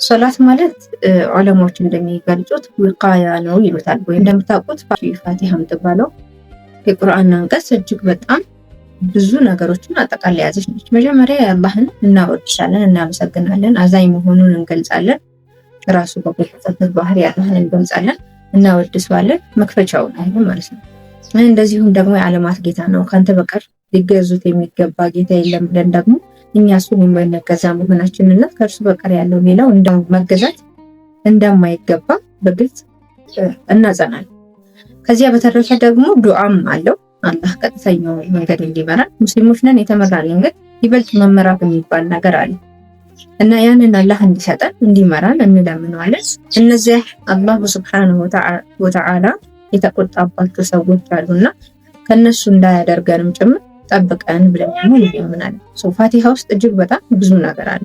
ሶላት ማለት ዑለማዎች እንደሚገልጹት ዊቃያ ነው ይሉታል። ወይ እንደምታውቁት ፋቲሃ የምትባለው የቁርአን አንቀጽ እጅግ በጣም ብዙ ነገሮችን አጠቃላይ የያዘች ነች። መጀመሪያ የአላህን እናወድሳለን፣ እናመሰግናለን፣ አዛኝ መሆኑን እንገልጻለን። ራሱ በጎጸበት ባህሪ አላህን እንገልጻለን፣ እናወድሰዋለን። መክፈቻውን አይደል ማለት ነው። እንደዚሁም ደግሞ የዓለማት ጌታ ነው፣ ከአንተ በቀር ሊገዙት የሚገባ ጌታ የለም ብለን ደግሞ እኛ እሱን የማንገዛ መሆናችንና ከእርሱ በቀር ያለው ሌላው መገዛት እንደማይገባ በግልጽ እናጸናለን። ከዚያ በተረፈ ደግሞ ዱዓም አለው። አላህ ቀጥተኛው መንገድ እንዲመራን ሙስሊሞች ነን የተመራን መንገድ ይበልጥ መመራት የሚባል ነገር አለ እና ያንን አላህ እንዲሰጠን እንዲመራን እንለምነዋለን። እነዚያ አላሁ ስብሓነሁ ወተዓላ የተቆጣባቸው ሰዎች አሉና ከነሱ እንዳያደርገንም ጭምር ጠብቀን ብለን ደግሞ እንለምናለን። ፋቲሃ ውስጥ እጅግ በጣም ብዙ ነገር አለ።